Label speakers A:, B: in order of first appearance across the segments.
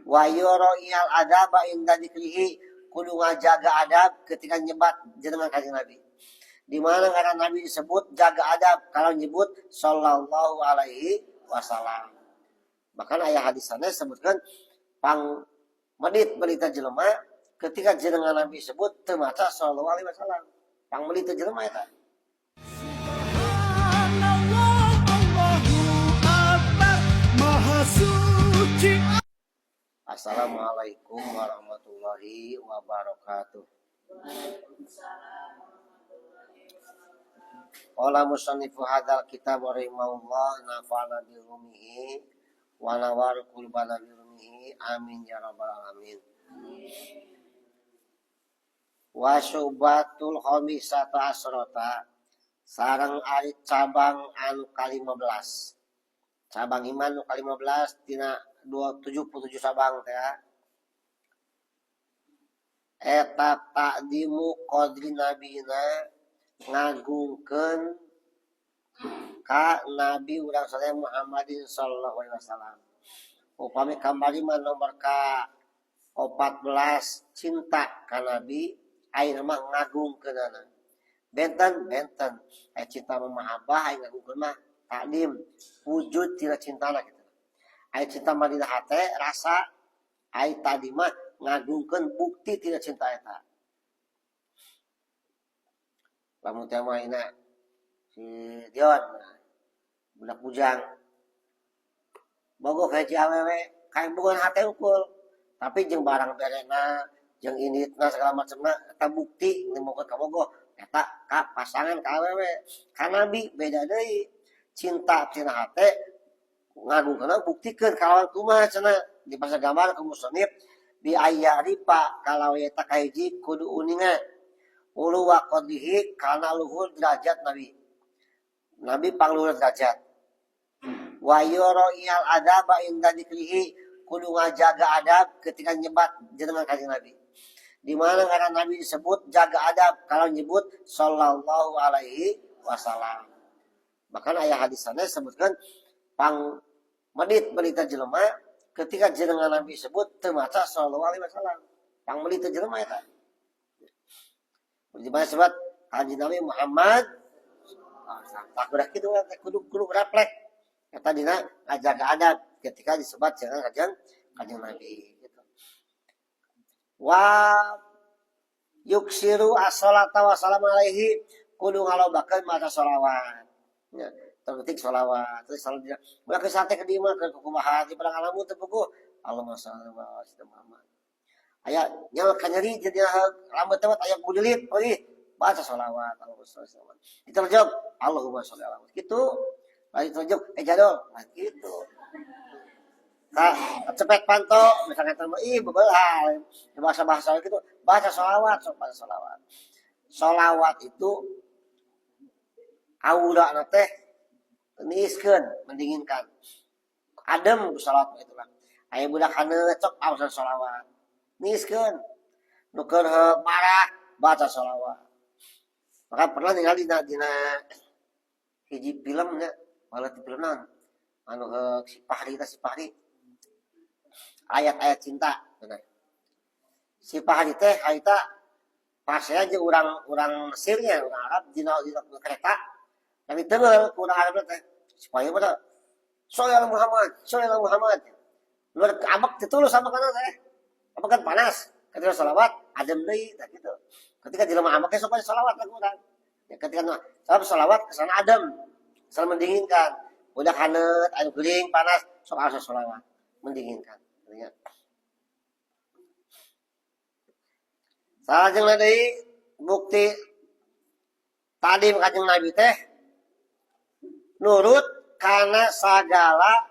A: Wa yura'iyal adaba inda dzikrihi, kudu ngajaga adab ketika nyebat jenengan Kanjeng Nabi. Di mana ngaran Nabi disebut jaga adab kalau nyebut sallallahu alaihi wasallam. Bahkan aya hadis sanes sebutkan pang medit berita jelema ketika jenengan Nabi sebut teu maca sallallahu alaihi wasallam. Pang medit jelema eta.
B: Subhanallah, Allahu Akbar, Maha Suci.
A: Assalamualaikum warahmatullahi wabarakatuh. Qala musannifu hadzal kitab rahimahullah nafa'ana bi ulumihi wa nawwara qulubana bi ulumihi amin ya rabbal alamin. Wa syubatul khamisata asrata sareng ari cabang anu ka-15. Cabang iman nu ka-15 tina 277 cabang teh eta takdimu qadri nabina ngagungkeun ka nabi urang sadaya Muhammadin sallallahu alaihi wasallam. Upami kamari mah nomor ka 14 cinta ka nabi, ayeuna mah ngagungkeunana. Benten benten aya cinta mah mahabbah, aya ngagungkeun mah takdim, wujud tina cintana kitu. Aya cinta mah dina hate rasa, aya takdim mah ngagungkeun bukti tina cinta eta. Lamun teh mah ina si Dion budak bujang bogoh ka hiji awewe, kayak bogohan hate ukul, tapi jeung barang berena jeung inditna segala macamna eta bukti nemokeun ka bogoh eta ka pasangan ka awewe. Ka nabi beda deui, cinta tina hate ngagungkeunna buktikeun kalawan kumaha cenah di pasar gambar ku musonif bi ayyarifa kalau eta kahiji kudu uninga ulu wa qadrihi kana luhur derajat nabi. Nabi pangluhur derajat. Wa yura'iyal adaba inda dzikrihi, kudu ngajaga adab ketika nyebat jenengan Kanjeng Nabi. Di mana ngaran Nabi disebut jaga adab kalau nyebut sallallahu alaihi wasallam. Bahkan aya hadis sanes sebutkan pang medit berita jelema ketika jenengan Nabi sebut teu maca sallallahu alaihi wasallam. Pang medit jelema eta. Di mana sebut Kanjeng Nabi Muhammad tak udah kitu kudu kudu refleks eta dina ngajaga adab ketika disebut jenengan Kanjeng Kanjeng Nabi gitu. Wa yuksiru as-salata wa salam alaihi, kudu ngalobakeun maca sholawat. Ya, terketik sholawat terus selalu dia ulah ke sate ke dieu mah ke kumaha di padang alamun teu puguh Allahumma shalli ala sayyidina Muhammad. Aya nyawa kanyeri jadi rambut teh aya bulilit perih baca sholawat Allahumma sholli ala Muhammad. Diterjok Allahumma sholli ala Muhammad gitu. Lagi terjok jadol nah gitu. Ka cepet panto misalkan teh ih bebelal bahasa-bahasa gitu baca sholawat sok baca sholawat. Sholawat itu aura na teh niiskeun, mendinginkan, adem ku sholawat itulah. Aya budak haneut sok awasan sholawat niiskeun, nu keur marah baca sholawat. Maka pernah ningali dina dina hiji filmnya malah di film naon anu si Fahri teh, si Fahri ayat-ayat cinta benar. Si Fahri teh harita pas aja orang orang Mesirnya, orang Arab dina dina kereta yang diteunggeul ku urang Arab teh supaya pada sholli ala Muhammad, sholli ala Muhammad. Luar ambek ditulus sama kana teh apa kan panas ketika sholawat adem deui tah gitu. Ketika jelema ambek sok sholawat lagu urang ya, ketika sabab sholawat kesana adem, kesana mendinginkan. Udah haneut anu gering panas sok asa sholawat mendinginkan ya. Salajengna deui bukti tadi Kanjeng Nabi teh nurut kana sagala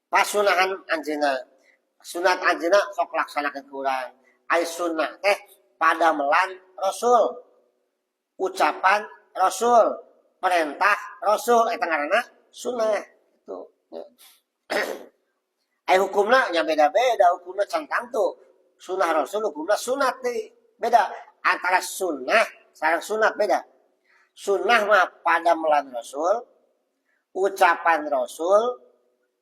A: pasunahan anjeunna. Sunat anjeunna sok laksanakeun ku urang. Ai sunnah teh padamelan Rasul, ucapan Rasul, perintah Rasul eta ngaranna sunnah itu. Ai hukumna nya beda-beda, hukumna can tangtu. Sunnah Rasul hukumna sunat deui. Beda antara sunnah sareng sunat beda. Sunnah mah padamelan Rasul, ucapan Rasul,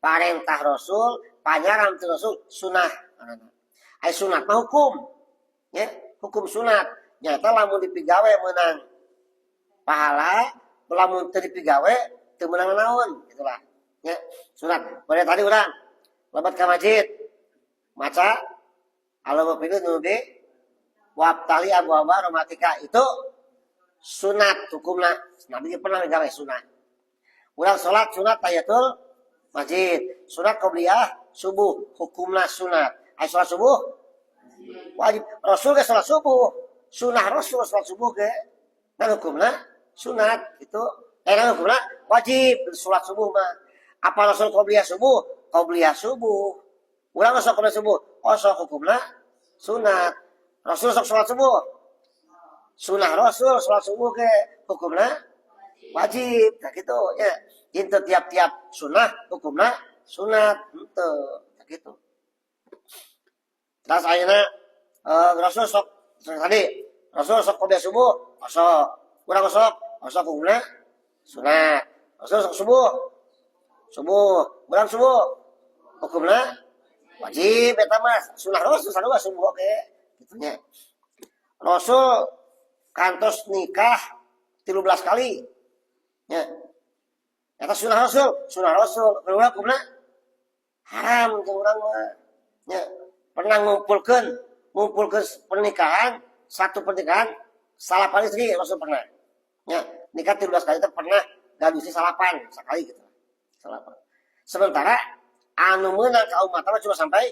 A: Parentah Rasul, panyaran ti Rasul sunah. Ai sunat mah hukum. Ya, hukum sunat. Nyata lamun dipigawe menang pahala, lamun teu dipigawe teu meunang naon, gitulah. Ya, sunat. Pada tadi urang lebet ka masjid maca Allahumma ighfirli dzunubi waftahli abwaba rahmatika, itu sunat hukumna. Nabi pernah gawe sunat. Urang salat sunat tahiyatul masjid, sunat qobliyah subuh, hukumna sunat. Ai salat subuh wajib. Rasul ge salat subuh, sunah Rasul salat subuh ge kan hukumna sunat itu, kan hukumna wajib salat subuh mah. Apa Rasul qobliyah subuh? Qobliyah subuh. Urang sok qobliyah subuh, oh sok, hukumna sunat. Rasul sok salat subuh, sunah Rasul salat subuh ge hukumna wajib. Nah gitu ya. Itu tiap-tiap sunah hukumna sunat henteu. Nah gitu. Terus ayeuna Rasul sok tadi, Rasul sok qobliyah subuh, osok. Urang osok, osok, hukumna sunat. Rasul sok subuh, subuh, urang subuh, hukumna wajib. Eta mah sunah Rasul sarua subuh oge gitu nya. Rasul kantos nikah 13 kali ya. Eta sunah Rasul, sunah Rasul urang hukumna haram jeung urang mah nya. Pernah ngumpulkeun ngumpulkeun pernikahan, satu pernikahan salapan istri Rasul pernah ya. Nikah 13 kali itu pernah gaduh istri salapan sekali gitu, salapan. Sementara anu meunang ka umat mah cuma sampai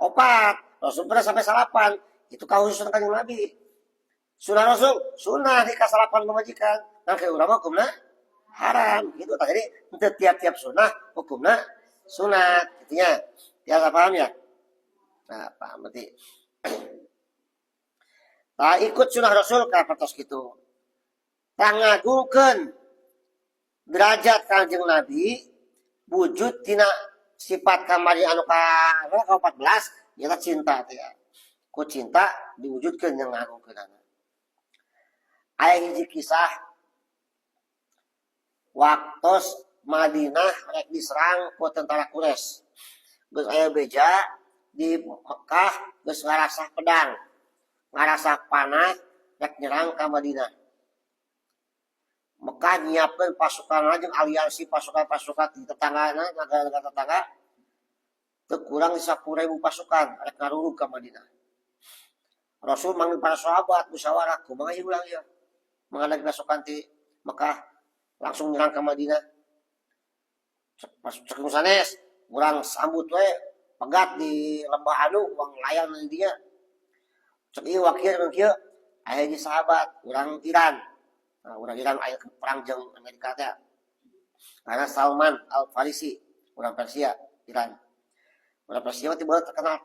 A: opat, Rasul pernah sampai salapan. Itu khusus Kanjeng Nabi. Sunah Rasul, sunah nikah salapan pamajikan. Nah, kayak urang mah hukumna haram gitu. Jadi untuk tiap-tiap sunah hukumna sunat gitu ya. Ya, paham ya? Nah, paham berarti. Nah, ikut sunah Rasul ka patos gitu. Tah, ngagungkeun derajat Kanjeng Nabi wujud tina sifat kamari anu ka 14 nyata cinta teh ya. Ku cinta diwujudkeun yang ngagungkeun. Aya hiji kisah waktos Madinah rek diserang ku tentara Quraisy. Geus aya beja di Mekah geus ngarasah pedang, ngarasah panah, rek nyerang ka Madinah. Mekah nyiapkeun pasukan jeung aliansi pasukan-pasukan di tetangga, negara-negara tetangga, teu kurang 10.000 pasukan rek ngarurug ka Madinah. Rasul manggil para sahabat musyawarah, kumaha ieu ulang ya? Menghadapi pasukan di Mekah langsung nyerang ke Madinah. Pas cek sanes, urang sambut we pegat di lembah anu uang layan di dinya. Cek ieu wakil kieu, aya di sahabat urang Iran. Nah, urang Iran aya perang jeung Amerika teh. Karena Salman Al Farisi, urang Persia, Iran. Urang Persia mah tiba terkenal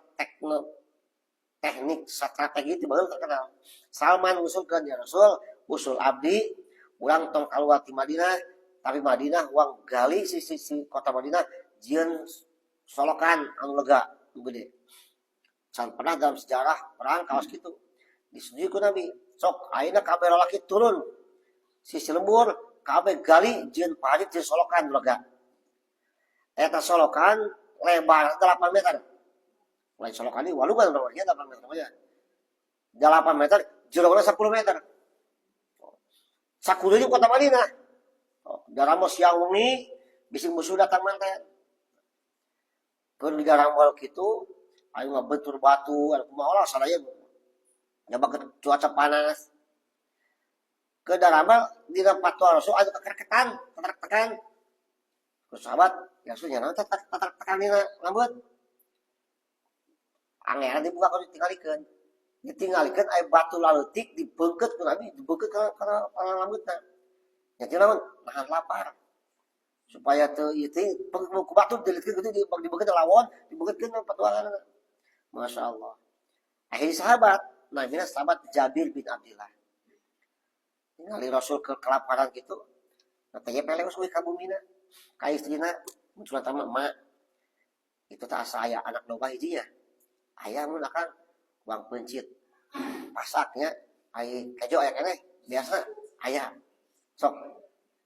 A: teknik strategi, tiba terkenal. Salman usulkeun, ya Rasul, usul abdi urang tong keluar di Madinah, tapi Madinah urang gali sisi kota Madinah, jieun solokan anu lega, anu gede. Can pernah dalam sejarah perang kaos gitu. Disetujui ku Nabi. Sok ayeuna kabeh lalaki turun sisi lembur, kabeh gali, jieun parit, jieun solokan lega. Eta solokan lebar 8 meter. Lain solokan ini walungan lebarnya 8 meter ya. 8 meter, jerona 10 meter. Sakuliling kota Madinah. Oh, darah siang wengi bisi musuh datang manten. Keur di daramol kitu, ayo ngabentur batu, anu kumaha lah sadaya nyabakeun cuaca panas. Ke daramal di fatwa Rasul aya kekerketan, ketertekan. Ku sahabat, ya Rasul, nya naon tekan dina rambut. Angeran dibuka ku ditinggalikeun. Ditinggalikeun aya batu laleutik dibeungkeut ku Nabi, dibeungkeut kana rambutna. Nya naon? Nahan lapar. Supaya teu ieu teh ku batu dilitkeun kitu, dibeungkeut lawon, dibeungkeutkeun petualangan. Masya Allah. Akhirnya sahabat, namanya sahabat Jabir bin Abdillah. Ningali Rasul ke kelaparan gitu. Katanya peleus we ka bumina. Ka istrina, munculna tama emak. Itu tak saya anak domba hijinya. Aya mun akang uang pencit. Pasaknya ai kejo aya keneh biasa aya. Sok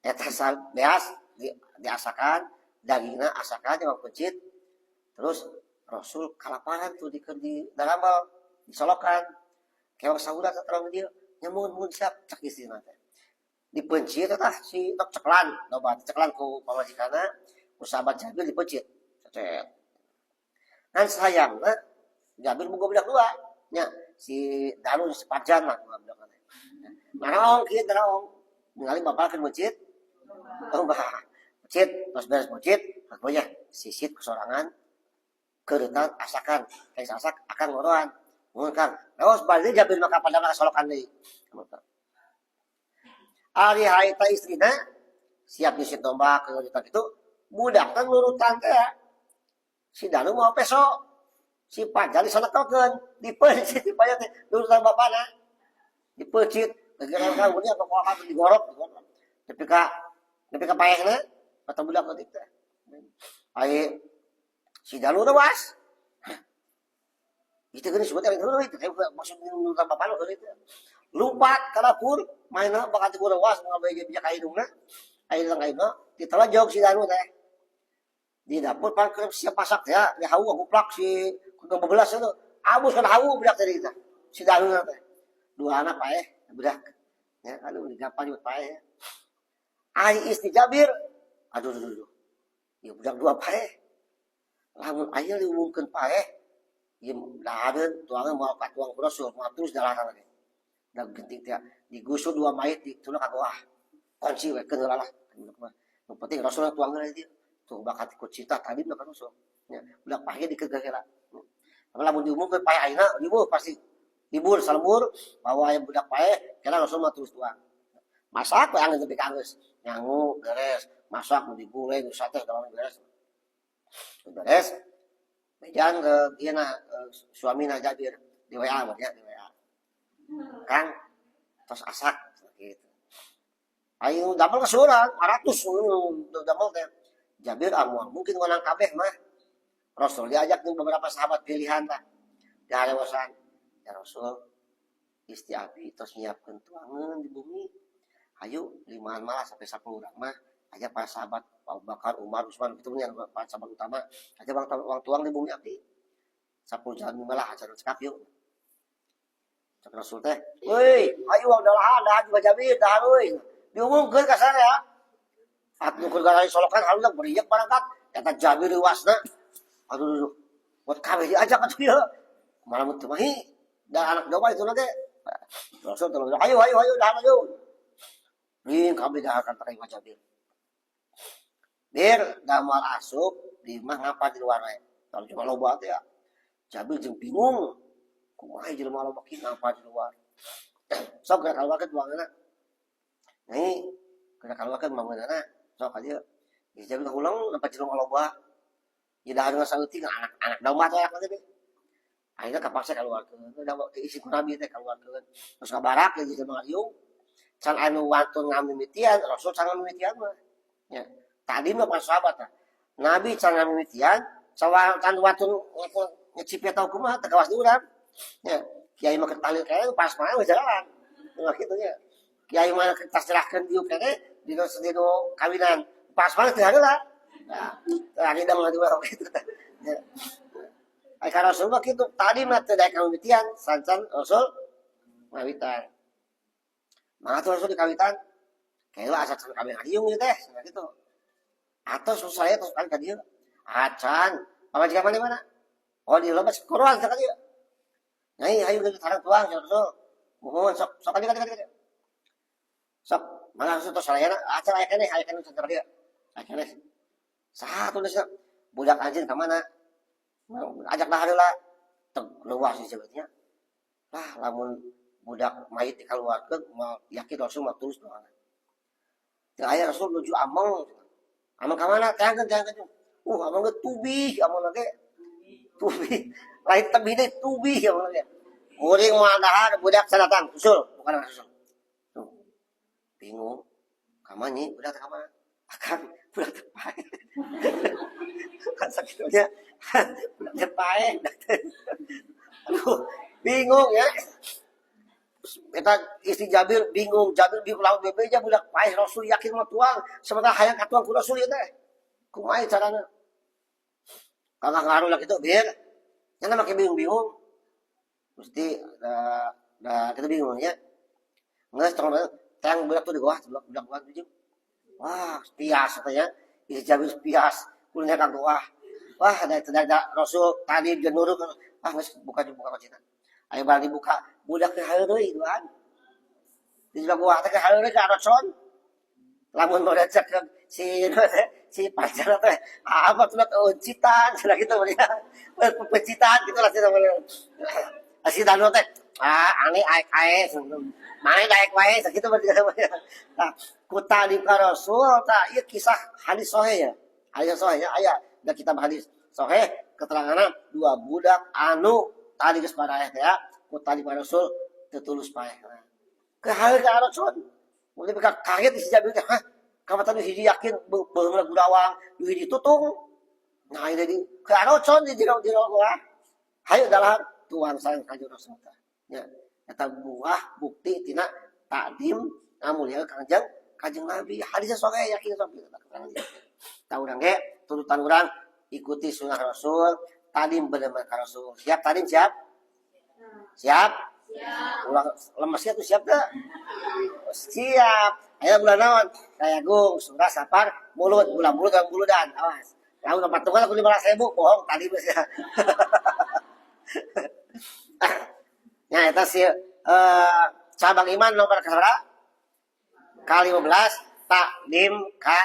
A: eta beas diasakan Dagingna asakan jeung peuncit. Terus Rasul kalaparan tuh di dalam disolokan. Kewak sahuran terang dia nyamun mun siap cek istrina teh. Dipeuncit tah si tok ceklan, loba ceklan ku pamajikanna, ku sahabat Jabir dipeuncit. Cet. Kan sayangna Jabir boga budak dua nya, si Darun sepajan lah dua budak teh. Naraong kieu naraong ningali bapak keur meuncit. Oh, bah. Meuncit, terus beres meuncit, ya sisit kesorangan keuretan asakan, kayak asak akan ngoroan. Mun Kang, terus balik Jabir maka pada solokan deui. Ari harita istrina siap nyisit domba ke itu budak kan nurutan teh si Danu mau peso si Pajar disolekelkeun dipeuncit si Pajar teh nurutan bapana dipeuncit gara-gara kamu apa kok digorok digorok nepi ka paehna atau budak leutik teh ai si Danu was itu geuning sebutnya itu maksud nurutan bapana itu lompat ke dapur mainna bakal ti was ngabeja bijak ka hidungna aya lang ayeuna ditelajog si Danu teh di dapur pan siap masak ya di hawu guplak si kudu bebelas itu abus kan hawu budak tadi kita si Danu teh dua anak paeh budak ya aduh gampang nyebut paeh ai istri Jabir aduh aduh aduh ya budak dua paeh lamun aya diumumkeun paeh ieu dahareun tuangan mau ka tuang Rasul mau terus dalaran lagi da genting teh digusur dua mayit di tulung ka goa kunci we keun heula lah. Nu penting Rasul tuang heula dieu tuh bakat ikut cinta tadi mah Rasul nya budak paeh dikeugeuh heula. Lamun diumumkeun paeh ayeuna libur pasti libur salembur bawa aya budak paeh kira Rasul mah terus tuang masak we anggeus nepi ka anggeus nyangu beres masak nu diguleng nu sate segala beres beres bejaan ke ieu na suamina Jabir di WA mah ya di WA Kang tos asak gitu ayo damel ke surang 400 damel teh Jabir ah mungkin ngonang kabeh mah Rasul diajak nih beberapa sahabat pilihan lah di harewasan ya Rasul istri abi terus nyiapkan tuangan di bumi ayo limaan malah sampai 10 orang mah aja para sahabat Abu Bakar, Umar, Utsman itu yang para sahabat utama aja bang uang tuang di bumi abdi 10 jalan malah acara cekap yuk cek Rasul teh woi ayo uang dalahan dah juga Jabir dah woi diumumkeun ka sana ya atuh keur gara solokan halus beriak barangkat eta Jabir wasna aduh aduh buat kabeh diajak atuh ya malah mun teu mahi dan anak domba itu nanti Rasul tolong ayo ayo ayo dah ayo ring kabeh dah akan pakai Jabir Bir damal asup di mah ngapa di luar we kalau cuma loba teh ya Jabir jeung bingung kumaha jelema loba kieu ngapa di luar sok keur kaluarkeun tuanganna nih keur kaluarkeun bangunanna sok ka dieu Jabir ulang nampak jelema loba ya dahar saeutik anak-anak domba teh anak teh akhirnya kapaksa kaluarkeun da isi ku Nabi teh kaluarkeun terus ngabarak ge jelema ngariung can anu wantun ngamimitian Rasul can ngamimitian mah nya tadi mah para sahabat tah Nabi can ngamimitian can wantun ngecipet tau kumaha teu kawas di urang nya kiai mah keur tahlil kene pas mah geus jalan nah kitu nya kiai mah keur tas nyerahkeun diuk kene dina dina kawinan pas mah teu heula nah teu hidang di urang kitu tah nya ai ka Rasul mah kitu tadi mah teu daek ngamimitian sancan Rasul ngawitan mangga tuh Rasul dikawitan kayak asa can kabeh ngariung ieu teh cenah kitu atau susah ya terus kali ka dieu acan pamajikan mana mana oh di lomba kuruan ka dieu nyai ayo geus sareng tuang ya Rasul mohon sok sok ka dieu ka dieu sok mangga Rasul tos salayana acan aya keneh can ka dieu aya keneh saha tuh budak anjeun ka mana ajak dahar heula teu leuwas disebutnya lah lamun budak mayit dikaluarkeun moal yakin Rasul mah terus doana teu aya Rasul nuju ameng ameng ka mana teangkeun teangkeun ameng ge tubih ameng ge tubih lain tebih deui tubih ameng ge kuring moal dahar budak sadatang usul bukan susul tuh bingung ka mana nyi budak ka mana akang budak teh paeh kan sakitunya budak teh paeh aduh bingung ya eta istri Jabir bingung Jabir bingung lawan bebeja budak paeh Rasul yakin mah tuang sementara hayang katuang ku Rasul ieu teh Kumaha carana? Kagak ngaruh lah gitu biar. Jangan makin bingung-bingung. Mesti dah dah kita bingung ya. Nggak tong tang budak tuh di bawah, budak budak budak tuh. Wah, pias katanya. Isi Jabir pias, kulitnya ka goah. Wah, ada ada Rasul tadi dia nurut. Ah, geus buka buka cina. Ayo balik dibuka, budak ke heureuy duaan. Di sebelah gua teh heureuy ka rocon. Lamun mau cek si si pacar teh apa tuh uncitan cenah gitu ya. Pencitan gitu lah cenah. Si Danu teh ah aneh aek ae mana daek wae sakitu berarti. Nah, ku ta'dim ka Rasul tah ieu kisah hadis sahih ya. Hadis sahih ya aya da kitab hadis sahih keteranganna dua budak anu tadi geus paraeh teh ya ku ta'dim ka Rasul teu tulus paeh. Ke hal ka Rasul. Mun kaget si Jabir teh, hah? Kamatan hiji yakin beungeut gudawang, nu hiji tutung. Nah, ini di ke arocon di jero jero gua. Hayu dalam tuang sareng kanjeng Rasul teh. Ya, eta buah bukti tina takdim ngamulia kanjeng kanjeng Nabi. Hadisnya sahih yakin sok. Tahu urang ge tuntutan urang ikuti sunnah Rasul, takdim bener-bener ka Rasul. Siap takdim siap? Siap? Siap. Ulah lemesnya tuh siap gak? Siap. Ayo bulan naon? Kayak gung, surah sapar, mulut, bulan mulut dan buludan. Awas. Lalu tempat tunggal aku 15.000, bohong tadi bos ya. Nah, itu sih cabang iman nomor keberapa? Ke-15 takdim ka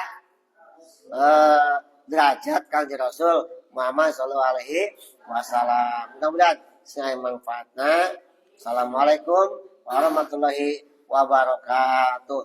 A: derajat kanjeng Rasul Muhammad sallallahu alaihi wasallam. Mudah-mudahan saya manfaatna. Assalamualaikum warahmatullahi wabarakatuh.